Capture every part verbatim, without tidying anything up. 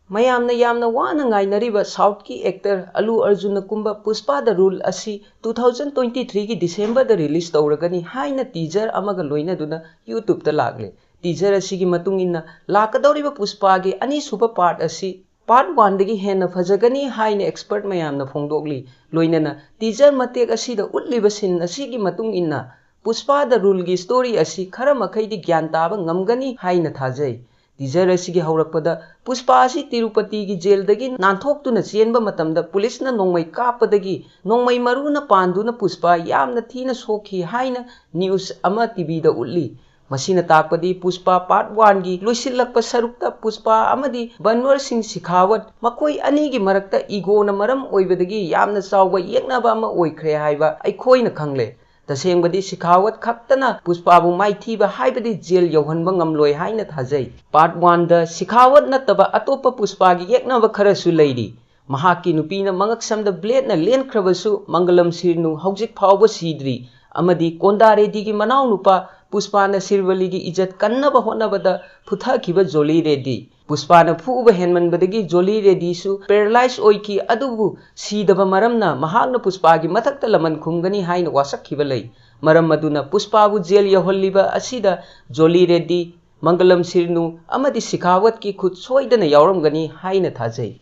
ꯃꯌꯥꯝꯅ ꯌꯥꯝꯅ ꯋꯥꯅ ꯉꯥꯏꯅꯔꯤꯕ Southꯀꯤ actor ꯑꯂꯨ ꯑꯔꯖꯨꯟꯅ ꯀꯨꯝꯕ Pushpa The Rule ꯑꯁꯤ two thousand twenty threeꯒꯤ Decemberꯗ release ꯇꯧꯔꯒꯅꯤ ꯍꯥꯏꯅ teaser ꯑꯃꯒ ꯂꯣꯏꯅꯗꯨꯅ YouTubeꯇ ꯂꯥꯛꯂꯦ꯫ Teaser ꯑꯁꯤꯒꯤ ꯃꯇꯨꯡ ꯏꯟꯅ ꯂꯥꯛꯀꯗꯧꯔꯤꯕ Pushpaꯒꯤ ꯑꯅꯤꯁꯨꯕ part ꯑꯁꯤ part oneꯗꯒꯤ ꯍꯦꯟꯅ ꯐꯖꯒꯅꯤ ꯍꯥꯏꯅ expert ꯃꯌꯥꯝꯅ ꯐꯣꯡꯗꯣꯛꯂꯤ꯫ ꯂꯣꯏꯅꯅ teaser ꯃꯇꯦꯛ ꯑꯁꯤꯗ ꯎꯠꯂꯤꯕ scene ꯑꯁꯤꯒꯤ ꯃꯇꯨꯡ ꯏꯟꯅ Pushpa The Ruleꯒꯤ story ꯑꯁꯤ ꯈꯔ ꯃꯈꯩꯗꯤ ꯒ꯭ꯌꯥꯟ ꯇꯥꯕ ꯉꯝꯒꯅꯤ ꯍꯥꯏꯅ ꯊꯥꯖꯩ꯫ Teaser ꯑꯁꯤꯒꯤ ꯍꯧꯔꯛꯄꯗ Pushpa ꯑꯁꯤ ꯇꯤꯔꯨꯄꯇꯤꯒꯤ jailꯗꯒꯤ ꯅꯥꯟꯊꯣꯛꯇꯨꯅ ꯆꯦꯟꯕ ꯃꯇꯝꯗ policeꯅ ꯅꯣꯡꯃꯩ ꯀꯥꯞꯄꯗꯒꯤ ꯅꯣꯡꯃꯩ ꯃꯔꯨꯅ ꯄꯥꯟꯗꯨꯅ Pushpa ꯌꯥꯝꯅ ꯊꯤꯅ ꯁꯣꯛꯈꯤ ꯍꯥꯏꯅ news ꯑꯃ TVꯗ ꯎꯠꯂꯤ꯫ ꯃꯁꯤꯅ ꯇꯥꯛꯄꯗꯤ Pushpa part oneꯒꯤ ꯂꯣꯏꯁꯤꯜꯂꯛꯄ ꯁꯔꯨꯛꯇ Pushpa ꯑꯃꯗꯤ ꯕꯟꯋꯔ ꯁꯤꯡ ꯁꯤꯈꯥꯋꯠ ꯃꯈꯣꯏ ꯑꯅꯤꯒꯤ ꯃꯔꯛꯇ egoꯅ ꯃꯔꯝ ꯑꯣꯏꯕꯗꯒꯤ ꯌꯥꯝꯅ ꯆꯥꯎꯕ ꯌꯦꯛꯅꯕ ꯑꯃ ꯑꯣꯏꯈ꯭ꯔꯦ ꯍꯥꯏꯕ ꯑꯩꯈꯣꯏꯅ ꯈꯪꯂꯦ꯫ ꯇꯁꯦꯡꯕꯗꯤ ꯁꯤꯈꯥꯋꯠ ꯈꯛꯇꯅ Pushpaꯕꯨ ꯃꯥꯏꯊꯤꯕ ꯍꯥꯏꯕꯗꯤ jail ꯌꯧꯍꯟꯕ ꯉꯝꯂꯣꯏ ꯍꯥꯏꯅ ꯊꯥꯖꯩ꯫ Part oneꯗ ꯁꯤꯈꯥꯋꯠ ꯅꯠꯇꯕ ꯑꯇꯣꯞꯄ Pushpaꯒꯤ ꯌꯦꯛꯅꯕ ꯈꯔꯁꯨ ꯂꯩꯔꯤ꯫ ꯃꯍꯥꯛꯀꯤ ꯅꯨꯄꯤꯅ ꯃꯉꯛꯁꯝꯗ bladeꯅ ꯂꯦꯟꯈ꯭ꯔꯕꯁꯨ ꯃꯪꯒꯂꯝ ꯁꯤꯔꯅꯨ ꯍꯧꯖꯤꯛ ꯐꯥꯎꯕ ꯁꯤꯗ꯭ꯔꯤ ꯑꯃꯗꯤ ꯀꯣꯟꯗꯥ ꯔꯦꯗꯤꯒꯤ ꯃꯅꯥꯎꯅꯨꯄꯥ Pushpaꯅ ꯁꯤꯔꯋꯂꯤꯒꯤ ꯏꯖꯠ ꯀꯟꯅꯕ ꯍꯣꯠꯅꯕꯗ ꯐꯨꯊꯈꯤꯕ ꯖꯣꯂꯤ ꯔꯦꯗꯤ꯫ Pushpaꯅ ꯐꯨꯕ ꯍꯦꯟꯃꯟꯕꯗꯒꯤ ꯖꯣꯂꯤ ꯔꯦꯗꯤꯁꯨ paralyze ꯑꯣꯏꯈꯤ, ꯑꯗꯨꯕꯨ ꯁꯤꯗꯕ ꯃꯔꯝꯅ ꯃꯍꯥꯛꯅ Pushpaꯒꯤ ꯃꯊꯛꯇ ꯂꯃꯟ ꯈꯨꯝꯒꯅꯤ ꯍꯥꯏꯅ ꯋꯥꯁꯛꯈꯤꯕ ꯂꯩ꯫ ꯃꯔꯝ ꯑꯗꯨꯅ Pushpaꯕꯨ jail ꯌꯧꯍꯜꯂꯤꯕ ꯑꯁꯤꯗ ꯖꯣꯂꯤ ꯔꯦꯗꯤ, ꯃꯪꯒꯂꯝ ꯁꯤꯔꯅꯨ ꯑꯃꯗꯤ ꯁꯤꯈꯥꯋꯠꯀꯤ ꯈꯨꯠ ꯁꯣꯏꯗꯅ ꯌꯥꯎꯔꯝꯒꯅꯤ ꯍꯥꯏꯅ ꯊꯥꯖꯩ꯫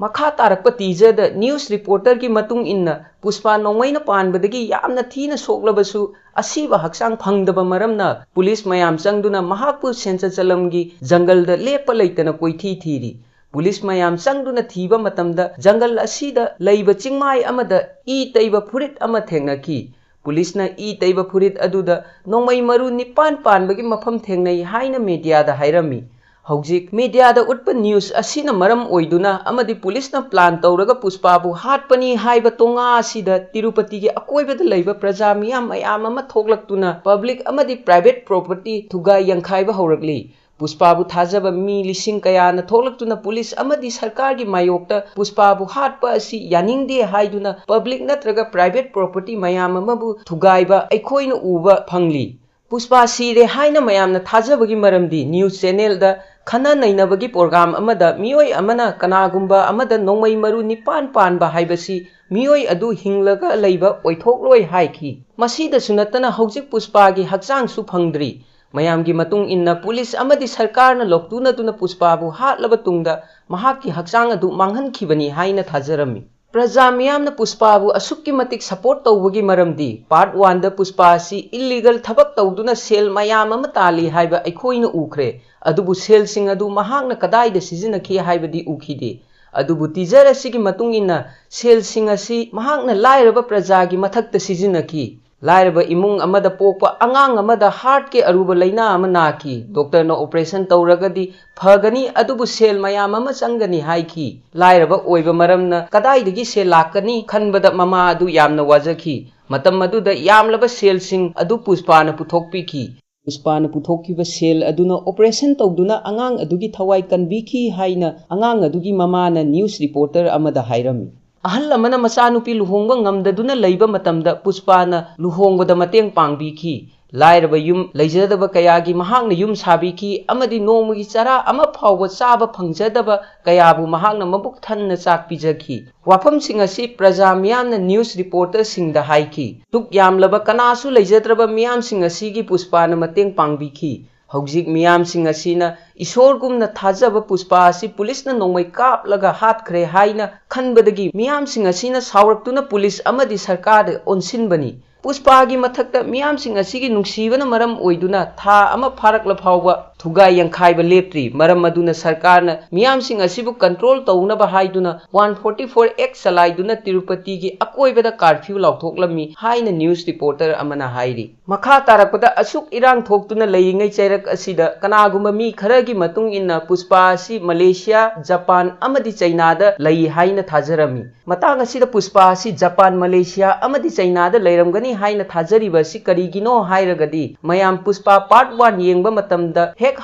ꯃꯈꯥ ꯇꯥꯔꯛꯄ teaserꯗ news reporterꯒꯤ ꯃꯇꯨꯡ ꯏꯟꯅ Pushpa ꯅꯣꯡꯃꯩꯅ ꯄꯥꯟꯕꯗꯒꯤ ꯌꯥꯝꯅ ꯊꯤꯅ ꯁꯣꯛꯂꯕꯁꯨ ꯑꯁꯤꯕ ꯍꯛꯆꯥꯡ ꯐꯪꯗꯕ ꯃꯔꯝꯅ police ꯃꯌꯥꯝ ꯆꯪꯗꯨꯅ ꯃꯍꯥꯛꯄꯨ ꯁꯦꯟꯆꯆꯂꯝꯒꯤ ꯖꯪꯒꯜꯗ ꯂꯦꯞꯄ ꯂꯩꯇꯅ ꯀꯣꯏꯊꯤ ꯊꯤꯔꯤ꯫ Police ꯃꯌꯥꯝ ꯆꯪꯗꯨꯅ ꯊꯤꯕ ꯃꯇꯝꯗ ꯖꯪꯒꯜ ꯑꯁꯤꯗ ꯂꯩꯕ ꯆꯤꯡꯃꯥꯏ ꯑꯃꯗ ꯏ ꯇꯩꯕ ꯐꯨꯔꯤꯠ ꯑꯃ ꯊꯦꯡꯅꯈꯤ꯫ Policeꯅ ꯏ ꯇꯩꯕ ꯐꯨꯔꯤꯠ ꯑꯗꯨꯗ ꯅꯣꯡꯃꯩ ꯃꯔꯨ ꯅꯤꯄꯥꯟ ꯄꯥꯟꯕꯒꯤ ꯃꯐꯝ ꯊꯦꯡꯅꯩ ꯍꯥꯏꯅ mediaꯗ ꯍꯥꯏꯔꯝꯃꯤ꯫ ꯍꯧꯖꯤꯛ mediaꯗ ꯎꯠꯄ news ꯑꯁꯤꯅ ꯃꯔꯝ ꯑꯣꯏꯗꯨꯅ ꯑꯃꯗꯤ policeꯅ plan ꯇꯧꯔꯒ Pushpaꯕꯨ ꯍꯥꯠꯄꯅꯤ ꯍꯥꯏꯕ ꯇꯣꯉꯥ ꯑꯁꯤꯗ ꯇꯤꯔꯨꯄꯇꯤꯒꯤ ꯑꯀꯣꯏꯕꯗ ꯂꯩꯕ ꯄ꯭ꯔꯖꯥ ꯃꯤꯌꯥꯝ ꯃꯌꯥꯝ ꯑꯃ ꯊꯣꯛꯂꯛꯇꯨꯅ public ꯑꯃꯗꯤ private property ꯊꯨꯒꯥꯏ ꯌꯥꯡꯈꯥꯏꯕ ꯍꯧꯔꯛꯂꯤ꯫ Pushpaꯕꯨ ꯊꯥꯖꯕ ꯃꯤ ꯂꯤꯁꯤꯡ ꯀꯌꯥꯅ ꯊꯣꯛꯂꯛꯇꯨꯅ police ꯑꯃꯗꯤ ꯁꯔꯀꯥꯔꯒꯤ ꯃꯥꯌꯣꯛꯇ Pushpaꯕꯨ ꯍꯥꯠꯄ ꯑꯁꯤ ꯌꯥꯅꯤꯡꯗꯦ ꯍꯥꯏꯗꯨꯅ public ꯅꯠꯇ꯭ꯔꯒ private property ꯃꯌꯥꯝ ꯑꯃꯕꯨ ꯊꯨꯒꯥꯏꯕ ꯑꯩꯈꯣꯏꯅ ꯎꯕ ꯐꯪꯂꯤ꯫ Pushpa ꯁꯤꯔꯦ ꯍꯥꯏꯅ ꯃꯌꯥꯝꯅ ꯊꯥꯖꯕꯒꯤ ꯃꯔꯝꯗꯤ news channelꯗ ꯈꯟꯅ ꯅꯩꯅꯕꯒꯤ ꯄ꯭ꯔꯣꯒ꯭ꯔꯥꯝ ꯑꯃꯗ ꯃꯤꯑꯣꯏ ꯑꯃꯅ ꯀꯅꯥꯒꯨꯝꯕ ꯑꯃꯗ ꯅꯣꯡꯃꯩ ꯃꯔꯨ ꯅꯤꯄꯥꯟ ꯄꯥꯟꯕ ꯍꯥꯏꯕꯁꯤ ꯃꯤꯑꯣꯏ ꯑꯗꯨ ꯍꯤꯡꯂꯒ ꯂꯩꯕ ꯑꯣꯏꯊꯣꯛꯂꯣꯏ ꯍꯥꯏꯈꯤ꯫ ꯃꯁꯤꯗꯁꯨ ꯅꯠꯇꯅ ꯍꯧꯖꯤꯛ ꯄꯨꯁꯄꯥꯒꯤ ꯍꯛꯆꯥꯡꯁꯨ ꯐꯪꯗ꯭ꯔꯤ꯫ ꯃꯌꯥꯝꯒꯤ ꯃꯇꯨꯡ ꯏꯟꯅ ꯄꯨꯂꯤꯁ ꯑꯃꯗꯤ ꯁꯔꯀꯥꯔꯅ ꯂꯣꯛꯇꯨꯅꯗꯨꯅ ꯄꯨꯁꯄꯥꯕꯨ ꯍꯥꯠꯂꯕ ꯇꯨꯡꯗ ꯃꯍꯥꯛꯀꯤ ꯍꯛꯆꯥꯡ ꯑꯗꯨ ꯃꯥꯡꯍꯟꯈꯤꯕꯅꯤ ꯍꯥꯏꯅ ꯊꯥꯖꯔꯝꯃꯤ꯫ ꯄ꯭ꯔꯖꯥ ꯃꯤꯌꯥꯝꯅ ꯄꯨꯁꯄꯥꯕꯨ ꯑꯁꯨꯛꯀꯤ ꯃꯇꯤꯛ ꯁꯄꯣꯔꯠ ꯇꯧꯕꯒꯤ ꯃꯔꯝꯗꯤ ꯄꯥꯔꯠ ꯋꯥꯟꯗ ꯄꯨꯁꯄꯥ ꯑꯁꯤ ꯏꯜꯂꯤꯒꯜ ꯊꯕꯛ ꯇꯧꯗꯨꯅ ꯁꯦꯜ ꯃꯌꯥꯝ ꯑꯃ ꯇꯥꯜꯂꯤ ꯍꯥꯏꯕ ꯑꯩꯈꯣꯏꯅ ꯎꯈ꯭ꯔꯦ꯫ ꯑꯗꯨꯕꯨ ꯁꯦꯜꯁꯤꯡ ꯑꯗꯨ ꯃꯍꯥꯛꯅ ꯀꯗꯥꯏꯗ ꯁꯤꯖꯤꯟꯅꯈꯤ ꯍꯥꯏꯕꯗꯤ ꯎꯈꯤꯗꯦ꯫ ꯑꯗꯨꯕꯨ ꯇꯤꯖꯔ ꯑꯁꯤꯒꯤ ꯃꯇꯨꯡ ꯏꯟꯅ ꯁꯦꯜꯁꯤꯡ ꯑꯁꯤ ꯃꯍꯥꯛꯅ ꯂꯥꯏꯔꯕ ꯄ꯭ꯔꯖꯥꯒꯤ ꯃꯊꯛꯇ ꯁꯤꯖꯤꯟꯅꯈꯤ꯫ ꯂꯥꯏꯔꯕ ꯏꯃꯨꯡ ꯑꯃꯗ ꯄꯣꯛꯄ ꯑꯉꯥꯡ ꯑꯃꯗ ꯍꯥꯔꯠꯀꯤ ꯑꯔꯨꯕ ꯂꯥꯏꯅꯥ ꯑꯃ ꯅꯥꯈꯤ꯫ ꯗꯣꯛꯇꯔꯅ ꯑꯣꯄꯔꯦꯁꯟ ꯇꯧꯔꯒꯗꯤ ꯐꯒꯅꯤ, ꯑꯗꯨꯕꯨ ꯁꯦꯜ ꯃꯌꯥꯝ ꯑꯃ ꯆꯪꯒꯅꯤ ꯍꯥꯏꯈꯤ꯫ ꯂꯥꯏꯔꯕ ꯑꯣꯏꯕ ꯃꯔꯝꯅ ꯀꯗꯥꯏꯗꯒꯤ ꯁꯦꯜ ꯂꯥꯛꯀꯅꯤ ꯈꯟꯕꯗ ꯃꯃꯥ ꯑꯗꯨ ꯌꯥꯝꯅ ꯋꯥꯖꯈꯤ꯫ ꯃꯇꯝ ꯑꯗꯨꯗ ꯌꯥꯝꯂꯕ ꯁꯦꯜꯁꯤꯡ ꯑꯗꯨ ꯄꯨꯁꯄꯥꯅ ꯄꯨꯊꯣꯛꯄꯤꯈꯤ꯫ ꯄꯨꯁꯄꯥꯅ ꯄꯨꯊꯣꯛꯈꯤꯕ ꯁꯦꯜ ꯑꯗꯨꯅ ꯑꯣꯄꯔꯦꯁꯟ ꯇꯧꯗꯨꯅ ꯑꯉꯥꯡ ꯑꯗꯨꯒꯤ ꯊꯋꯥꯏ ꯀꯟꯕꯤꯈꯤ ꯍꯥꯏꯅ ꯑꯉꯥꯡ ꯑꯗꯨꯒꯤ ꯃꯃꯥꯅ ꯅ꯭ꯌꯨꯁ ꯔꯤꯄꯣꯔꯇꯔ ꯑꯃꯗ ꯍꯥꯏꯔꯝꯃꯤ꯫ ꯑꯍꯜ ꯑꯃꯅ ꯃꯆꯥꯅꯨꯄꯤ ꯂꯨꯍꯣꯡꯕ ꯉꯝꯗꯗꯨꯅ ꯂꯩꯕ ꯃꯇꯝꯗ ꯄꯨꯁꯄꯥꯅ ꯂꯨꯍꯣꯡꯕꯗ ꯃꯇꯦꯡ ꯄꯥꯡꯕꯤꯈꯤ꯫ ꯂꯥꯏꯔꯕ ꯌꯨꯝ ꯂꯩꯖꯗꯕ ꯀꯌꯥꯒꯤ ꯃꯍꯥꯛꯅ ꯌꯨꯝ ꯁꯥꯕꯤꯈꯤ ꯑꯃꯗꯤ ꯅꯣꯡꯃꯒꯤ ꯆꯔꯥ ꯑꯃ ꯐꯥꯎꯕ ꯆꯥꯕ ꯐꯪꯖꯗꯕ ꯀꯌꯥꯕꯨ ꯃꯍꯥꯛꯅ ꯃꯕꯨꯛ ꯊꯟꯅ ꯆꯥꯛ ꯄꯤꯖꯈꯤ꯫ ꯋꯥꯐꯝꯁꯤꯡ ꯑꯁꯤ ꯄ꯭ꯔꯖꯥ ꯃꯤꯌꯥꯝꯅ ꯅ꯭ꯌꯨꯁ ꯔꯤꯄꯣꯔꯇꯔꯁꯤꯡꯗ ꯍꯥꯏꯈꯤ꯫ ꯁꯨꯛ ꯌꯥꯝꯂꯕ ꯀꯅꯥꯁꯨ ꯂꯩꯖꯗ꯭ꯔꯕ ꯃꯤꯌꯥꯝꯁꯤꯡ ꯑꯁꯤꯒꯤ ꯄꯨꯁꯄꯥꯅ ꯃꯇꯦꯡ ꯄꯥꯡꯕꯤꯈꯤ꯫ ꯍꯧꯖꯤꯛ ꯃꯤꯌꯥꯝꯁꯤꯡ ꯑꯁꯤꯅ ꯏꯁꯣꯔꯒꯨꯝꯅ ꯊꯥꯖꯕ ꯄꯨꯁꯄꯥ ꯑꯁꯤ ꯄꯨꯂꯤꯁꯅ ꯅꯣꯡꯃꯩ ꯀꯥꯞꯂꯒ ꯍꯥꯠꯈ꯭ꯔꯦ ꯍꯥꯏꯅ ꯈꯟꯕꯗꯒꯤ ꯃꯤꯌꯥꯝꯁꯤꯡ ꯑꯁꯤꯅ ꯁꯥꯎꯔꯛꯇꯨꯅ ꯄꯨꯂꯤꯁ ꯑꯃꯗꯤ ꯁꯔꯀꯥꯔꯗ ꯑꯣꯟꯁꯤꯟꯕꯅꯤ꯫ ꯄꯨꯁꯄꯥꯒꯤ ꯃꯊꯛꯇ ꯃꯤꯌꯥꯝꯁꯤꯡ ꯑꯁꯤꯒꯤ ꯅꯨꯡꯁꯤꯕꯅ ꯃꯔꯝ ꯑꯣꯏꯗꯨꯅ ꯊꯥ ꯑꯃ ꯐꯥꯔꯛꯂ ꯐꯥꯎꯕ ꯊꯨꯒꯥꯏ ꯌꯥꯡꯈꯥꯏꯕ ꯂꯦꯞꯇ꯭ꯔꯤ꯫ ꯃꯔꯝ ꯑꯗꯨꯅ ꯁꯔꯀꯥꯔꯅ ꯃꯤꯌꯥꯝꯁꯤꯡ ꯑꯁꯤꯕꯨ ꯀꯟꯇ꯭ꯔꯣꯜ ꯇꯧꯅꯕ ꯍꯥꯏꯗꯨꯅ ꯋꯥꯟ ꯐꯣꯔꯇꯤ ꯐꯣꯔ ꯑꯦꯛ ꯆꯂꯥꯏꯗꯨꯅ ꯇꯤꯔꯨꯄꯇꯤꯒꯤ ꯑꯀꯣꯏꯕꯗ ꯀꯥꯔꯐ꯭ꯌꯨ ꯂꯥꯎꯊꯣꯛꯂꯝꯃꯤ ꯍꯥꯏꯅ ꯅ꯭ꯌꯨꯁ ꯔꯤꯄꯣꯔꯇꯔ ꯑꯃꯅ ꯍꯥꯏꯔꯤ꯫ ꯃꯈꯥ ꯇꯥꯔꯛꯄꯗ ꯑꯁꯨꯛ ꯏꯔꯥꯡ ꯊꯣꯛꯇꯨꯅ ꯂꯩꯔꯤꯉꯩ ꯆꯩꯔꯛ ꯑꯁꯤꯗ ꯀꯅꯥꯒꯨꯝꯕ ꯃꯤ ꯈꯔꯒꯤ ꯃꯇꯨꯡ ꯏꯟꯅ ꯄꯨꯁꯄꯥ ꯑꯁꯤ ꯃꯂꯦꯁꯤꯌꯥ, ꯖꯄꯥꯟ ꯑꯃꯗꯤ ꯆꯩꯅꯥꯗ ꯂꯩ ꯍꯥꯏꯅ ꯊꯥꯖꯔꯝꯃꯤ꯫ ꯃꯇꯥꯡ ꯑꯁꯤꯗ ꯄꯨꯁꯄꯥ ꯑꯁꯤ ꯖꯄꯥꯟ, ꯃꯂꯦꯁꯤꯌꯥ ꯑꯃꯗꯤ ꯆꯩꯅꯥꯗ ꯂꯩꯔꯝꯒꯅꯤ ꯍꯥꯏꯅ ꯊꯥꯖꯔꯤꯕ ꯑꯁꯤ ꯀꯔꯤꯒꯤꯅꯣ ꯍꯥꯏꯔꯒꯗꯤ, ꯃꯌꯥꯝ ꯄꯨꯁꯄꯥ ꯄꯥꯔꯠ ꯋꯥꯟ ꯌꯦꯡꯕ ꯃꯇꯝꯗ ꯍꯦꯛ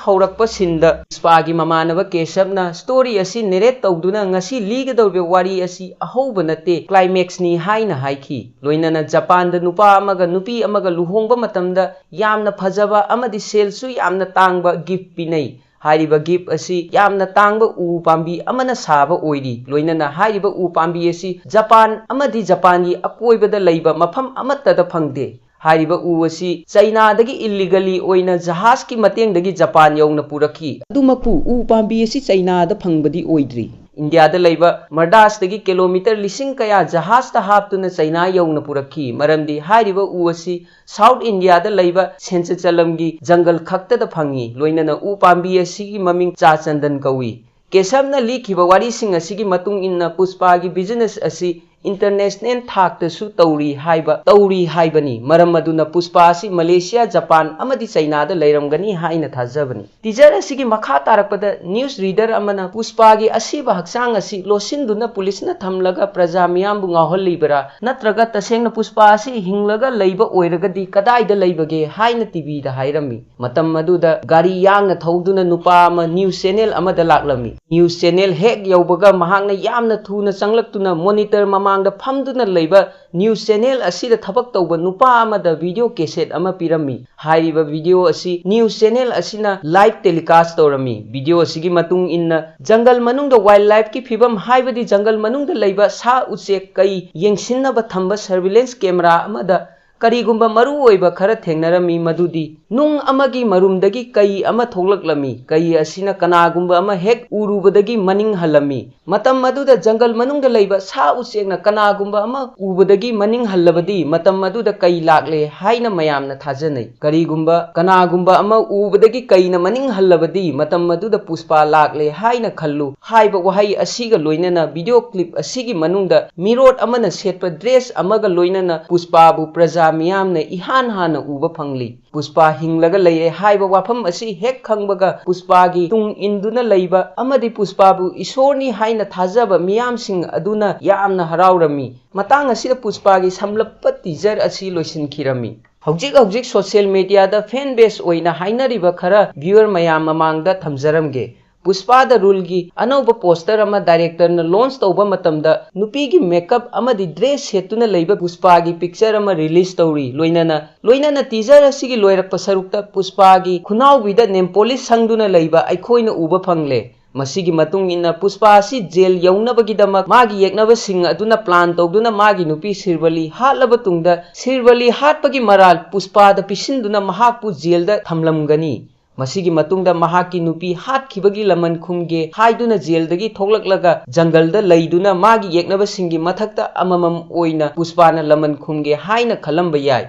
ꯍꯧꯔꯛꯄ ꯁꯤꯟꯗ ꯄꯨꯁꯄꯥꯒꯤ ꯃꯃꯥꯟꯅꯕ ꯀꯦꯁꯕꯅ ꯁ꯭ꯇꯣꯔꯤ ꯑꯁꯤ ꯅꯦꯔꯦꯠ ꯇꯧꯗꯨꯅ ꯉꯁꯤ ꯂꯤꯒꯗꯧꯔꯤꯕ ꯋꯥꯔꯤ ꯑꯁꯤ ꯑꯍꯧꯕ ꯅꯠꯇꯦ, ꯀ꯭ꯂꯥꯏꯃꯦꯛꯁꯅꯤ ꯍꯥꯏꯅ ꯍꯥꯏꯈꯤ꯫ ꯂꯣꯏꯅꯅ ꯖꯄꯥꯟꯗ ꯅꯨꯄꯥ ꯑꯃꯒ ꯅꯨꯄꯤ ꯑꯃꯒ ꯂꯨꯍꯣꯡꯕ ꯃꯇꯝꯗ ꯌꯥꯝꯅ ꯐꯖꯕ ꯑꯃꯗꯤ ꯁꯦꯜꯁꯨ ꯌꯥꯝꯅ ꯇꯥꯡꯕ ꯒꯤꯐ ꯄꯤꯅꯩ꯫ ꯍꯥꯏꯔꯤꯕ gift ꯑꯁꯤ ꯌꯥꯝꯅ ꯇꯥꯡꯕ ꯎ ꯄꯥꯝꯕꯤ ꯑꯃꯅ ꯁꯥꯕ ꯑꯣꯏꯔꯤ꯫ ꯂꯣꯏꯅꯅ ꯍꯥꯏꯔꯤꯕ ꯎ ꯄꯥꯝꯕꯤ ꯑꯁꯤ ꯖꯄꯥꯟ ꯑꯃꯗꯤ ꯖꯄꯥꯟꯒꯤ ꯑꯀꯣꯏꯕꯗ ꯂꯩꯕ ꯃꯐꯝ ꯑꯃꯠꯇꯗ ꯐꯪꯗꯦ꯫ ꯍꯥꯏꯔꯤꯕ ꯎ ꯑꯁꯤ ꯆꯩꯅꯥꯗꯒꯤ illegally ꯑꯣꯏꯅ ꯖꯍꯥꯖꯀꯤ ꯃꯇꯦꯡꯗꯒꯤ ꯖꯄꯥꯟ ꯌꯧꯅ ꯄꯨꯔꯛꯈꯤ꯫ ꯑꯗꯨꯃꯛꯄꯨ ꯎ ꯄꯥꯝꯕꯤ ꯑꯁꯤ ꯆꯩꯅꯥꯗ ꯐꯪꯕꯗꯤ ꯑꯣꯏꯗ꯭ꯔꯤ꯫ ꯏꯟꯗꯤꯌꯥꯗ ꯂꯩꯕ ꯃꯔꯗꯥꯁꯇꯒꯤ ꯀꯤꯂꯣꯃꯤꯇꯔ ꯂꯤꯁꯤꯡ ꯀꯌꯥ ꯖꯍꯥꯖꯇ ꯍꯥꯞꯇꯨꯅ ꯆꯩꯅꯥ ꯌꯧꯅ ꯄꯨꯔꯛꯈꯤ, ꯃꯔꯝꯗꯤ ꯍꯥꯏꯔꯤꯕ ꯎ ꯑꯁꯤ South Indiaꯗ ꯂꯩꯕ ꯁꯦꯟꯆꯆꯂꯝꯒꯤ ꯖꯪꯒꯜ ꯈꯛꯇꯗ ꯐꯪꯉꯤ꯫ ꯂꯣꯏꯅꯅ ꯎ ꯄꯥꯝꯕꯤ ꯑꯁꯤꯒꯤ ꯃꯃꯤꯡ ꯆꯥ ꯆꯟꯗꯟ ꯀꯧꯏ꯫ ꯀꯦꯁꯕꯅ ꯂꯤꯈꯤꯕ ꯋꯥꯔꯤꯁꯤꯡ ꯑꯁꯤꯒꯤ ꯃꯇꯨꯡ ꯏꯟꯅ ꯄꯨꯁꯄꯥꯒꯤ business ꯑꯁꯤ international ꯊꯥꯛꯇꯁꯨ ꯇꯧꯔꯤ ꯍꯥꯏꯕ, ꯇꯧꯔꯤ ꯍꯥꯏꯕꯅꯤ꯫ ꯃꯔꯝ ꯑꯗꯨꯅ ꯄꯨꯁꯄꯥ ꯑꯁꯤ ꯃꯂꯦꯁꯤꯌꯥ, ꯖꯄꯥꯟ ꯑꯃꯗꯤ ꯆꯩꯅꯥꯗ ꯂꯩꯔꯝꯒꯅꯤ ꯍꯥꯏꯅ ꯊꯥꯖꯕꯅꯤ꯫ Teaser ꯑꯁꯤꯒꯤ ꯃꯈꯥ ꯇꯥꯔꯛꯄꯗ news reader ꯑꯃꯅ ꯄꯨꯁꯄꯥꯒꯤ ꯑꯁꯤꯕ ꯍꯛꯆꯥꯡ ꯑꯁꯤ ꯂꯣꯠꯁꯤꯟꯗꯨꯅ ꯄꯨꯂꯤꯁꯅ ꯊꯝꯂꯒ ꯄ꯭ꯔꯖꯥ ꯃꯤꯌꯥꯝꯕꯨ ꯉꯥꯎꯍꯜꯂꯤꯕꯔꯥ? ꯅꯠꯇ꯭ꯔꯒ ꯇꯁꯦꯡꯅ ꯄꯨꯁꯄꯥ ꯑꯁꯤ ꯍꯤꯡꯂꯒ ꯂꯩꯕ ꯑꯣꯏꯔꯒꯗꯤ ꯀꯗꯥꯏꯗ ꯂꯩꯕꯒꯦ ꯍꯥꯏꯅ TVꯗ ꯍꯥꯏꯔꯝꯃꯤ꯫ ꯃꯇꯝ ꯑꯗꯨꯗ ꯒꯥꯔꯤ ꯌꯥꯡꯅ ꯊꯧꯗꯨꯅ ꯅꯨꯄꯥ ꯑꯃ news channel ꯑꯃꯗ ꯂꯥꯛꯂꯝꯃꯤ꯫ News channel ꯍꯦꯛ ꯌꯧꯕꯒ ꯃꯍꯥꯛꯅ ꯌꯥꯝꯅ ꯊꯨꯅ ꯆꯪꯂꯛꯇꯨꯅ monitor ꯃꯃꯥꯡꯗ ꯐꯝꯗꯨꯅ ꯂꯩꯕ news channel ꯑꯁꯤꯗ ꯊꯕꯛ ꯇꯧꯕ ꯅꯨꯄꯥ ꯑꯃꯗ video cassette ꯑꯃ ꯄꯤꯔꯝꯃꯤ꯫ ꯍꯥꯏꯔꯤꯕ video ꯑꯁꯤ news channel ꯑꯁꯤꯅ live telecast ꯇꯧꯔꯝꯃꯤ꯫ Video ꯑꯁꯤꯒꯤ ꯃꯇꯨꯡ ꯏꯟꯅ ꯖꯪꯒꯜ ꯃꯅꯨꯡꯗ wildlifeꯀꯤ ꯐꯤꯕꯝ, ꯍꯥꯏꯕꯗꯤ ꯖꯪꯒꯜ ꯃꯅꯨꯡꯗ ꯂꯩꯕ ꯁꯥ ꯎꯆꯦꯛ ꯀꯩ ꯌꯦꯡꯁꯤꯟꯅꯕ ꯊꯝꯕ surveillance camera ꯑꯃꯗ ꯀꯔꯤꯒꯨꯝꯕ ꯃꯔꯨꯑꯣꯏꯕ ꯈꯔ ꯊꯦꯡꯅꯔꯝꯃꯤ, ꯃꯗꯨꯗꯤ ꯅꯨꯡ ꯑꯃꯒꯤ ꯃꯔꯨꯝꯗꯒꯤ ꯀꯩ ꯑꯃ ꯊꯣꯛꯂꯛꯂꯝꯃꯤ꯫ ꯀꯩ ꯑꯁꯤꯅ ꯀꯅꯥꯒꯨꯝꯕ ꯑꯃ ꯍꯦꯛ ꯎꯔꯨꯕꯗꯒꯤ ꯃꯅꯤꯡ ꯍꯜꯂꯝꯃꯤ꯫ ꯃꯇꯝ ꯑꯗꯨꯗ ꯖꯪꯒꯜ ꯃꯅꯨꯡꯗ ꯂꯩꯕ ꯁꯥ ꯎꯆꯦꯛꯅ ꯀꯅꯥꯒꯨꯝꯕ ꯑꯃ ꯎꯕꯗꯒꯤ ꯃꯅꯤꯡ ꯍꯜꯂꯕꯗꯤ ꯃꯇꯝ ꯑꯗꯨꯗ ꯀꯩ ꯂꯥꯛꯂꯦ ꯍꯥꯏꯅ ꯃꯌꯥꯝꯅ ꯊꯥꯖꯅꯩ꯫ ꯀꯔꯤꯒꯨꯝꯕ ꯀꯅꯥꯒꯨꯝꯕ ꯑꯃ ꯎꯕꯗꯒꯤ ꯀꯩꯅ ꯃꯅꯤꯡ ꯍꯜꯂꯕꯗꯤ ꯃꯇꯝ ꯑꯗꯨꯗ ꯄꯨꯁꯄꯥ ꯂꯥꯛꯂꯦ ꯍꯥꯏꯅ ꯈꯜꯂꯨ꯫ ꯍꯥꯏꯕ ꯋꯥꯍꯩ ꯑꯁꯤꯒ ꯂꯣꯏꯅꯅ video clip ꯑꯁꯤꯒꯤ ꯃꯅꯨꯡꯗ ꯃꯤꯔꯣꯠ ꯑꯃꯅ ꯁꯦꯠꯄ dress ꯑꯃꯒ ꯂꯣꯏꯅꯅ ꯄꯨꯁꯄꯥꯕꯨ ꯄ꯭ꯔꯖꯥ ꯃꯤꯌꯥꯝꯅ ꯏꯍꯥꯟ ꯍꯥꯟꯅ ꯎꯕ ꯐꯪꯂꯤ꯫ ꯄꯨꯁꯄꯥ ꯍꯤꯡꯂꯒ ꯂꯩꯔꯦ ꯍꯥꯏꯕ ꯋꯥꯐꯝ ꯑꯁꯤ ꯍꯦꯛ ꯈꯪꯕꯒ ꯄꯨꯁꯄꯥꯒꯤ ꯇꯨꯡ ꯏꯟꯗꯨꯅ ꯂꯩꯕ ꯑꯃꯗꯤ ꯄꯨꯁꯄꯥꯕꯨ ꯏꯁꯣꯔꯅꯤ ꯍꯥꯏꯅ ꯊꯥꯖꯕ ꯃꯤꯌꯥꯝꯁꯤꯡ ꯑꯗꯨꯅ ꯌꯥꯝꯅ ꯍꯔꯥꯎꯔꯝꯃꯤ꯫ ꯃꯇꯥꯡ ꯑꯁꯤꯗ ꯄꯨꯁꯄꯥꯒꯤ ꯁꯝꯂꯞꯄ teaser ꯑꯁꯤ ꯂꯣꯏꯁꯤꯟꯈꯤꯔꯝꯃꯤ꯫ ꯍꯧꯖꯤꯛ ꯍꯧꯖꯤꯛ social mediaꯗ fan base ꯑꯣꯏꯅ ꯍꯥꯏꯅꯔꯤꯕ ꯈꯔ viewer ꯃꯌꯥꯝ ꯃꯃꯥꯡꯗ ꯊꯝꯖꯔꯝꯒꯦ꯫ ꯄꯨꯁꯄꯥ ꯗ ꯔꯨꯜꯒꯤ ꯑꯅꯧꯕ ꯄꯣꯁꯇꯔ ꯑꯃ ꯗꯥꯏꯔꯦꯛꯇꯔꯅ ꯂꯣꯟꯆ ꯇꯧꯕ ꯃꯇꯝꯗ ꯅꯨꯄꯤꯒꯤ ꯃꯦꯀꯞ ꯑꯃꯗꯤ ꯗ꯭ꯔꯦꯁ ꯁꯦꯠꯇꯨꯅ ꯂꯩꯕ ꯄꯨꯁꯄꯥꯒꯤ ꯄꯤꯛꯆꯔ ꯑꯃ ꯔꯤꯂꯤꯖ ꯇꯧꯔꯤ꯫ ꯂꯣꯏꯅꯅ ꯂꯣꯏꯅꯅ ꯇꯤꯖꯔ ꯑꯁꯤꯒꯤ ꯂꯣꯏꯔꯛꯄ ꯁꯔꯨꯛꯇ ꯄꯨꯁꯄꯥꯒꯤ ꯈꯨꯅꯥꯎꯕꯤꯗ ꯅꯦꯝꯄꯣꯂꯤꯁ ꯁꯪꯗꯨꯅ ꯂꯩꯕ ꯑꯩꯈꯣꯏꯅ ꯎꯕ ꯐꯪꯂꯦ꯫ ꯃꯁꯤꯒꯤ ꯃꯇꯨꯡ ꯏꯟꯅ ꯄꯨꯁꯄꯥ ꯑꯁꯤ ꯖꯦꯜ ꯌꯧꯅꯕꯒꯤꯗꯃꯛ ꯃꯥꯒꯤ ꯌꯦꯛꯅꯕꯁꯤꯡ ꯑꯗꯨꯅ ꯄ꯭ꯂꯥꯟ ꯇꯧꯗꯨꯅ ꯃꯥꯒꯤ ꯅꯨꯄꯤ ꯁꯤꯔꯕꯂꯤ ꯍꯥꯠꯂꯕ ꯇꯨꯡꯗ ꯁꯤꯔꯕꯂꯤ ꯍꯥꯠꯄꯒꯤ ꯃꯔꯥꯜ ꯄꯨꯁꯄꯥꯗ ꯄꯤꯁꯤꯟꯗꯨꯅ ꯃꯍꯥꯛꯄꯨ ꯖꯦꯜꯗ ꯊꯝꯂꯝꯒꯅꯤ꯫ ꯃꯁꯤꯒꯤ ꯃꯇꯨꯡꯗ ꯃꯍꯥꯛꯀꯤ ꯅꯨꯄꯤ ꯍꯥꯠꯈꯤꯕꯒꯤ ꯂꯃꯟ ꯈꯨꯝꯒꯦ ꯍꯥꯏꯗꯨꯅ ꯖꯦꯜꯗꯒꯤ ꯊꯣꯛꯂꯛꯂꯒ ꯖꯪꯒꯜꯗ ꯂꯩꯗꯨꯅ ꯃꯥꯒꯤ ꯌꯦꯛꯅꯕꯁꯤꯡꯒꯤ ꯃꯊꯛꯇ ꯑꯃꯃꯝ ꯑꯣꯏꯅ ꯄꯨꯁꯄꯥꯅ ꯂꯃꯟ ꯈꯨꯝꯒꯦ ꯍꯥꯏꯅ ꯈꯜꯂꯝꯕ ꯌꯥꯏ꯫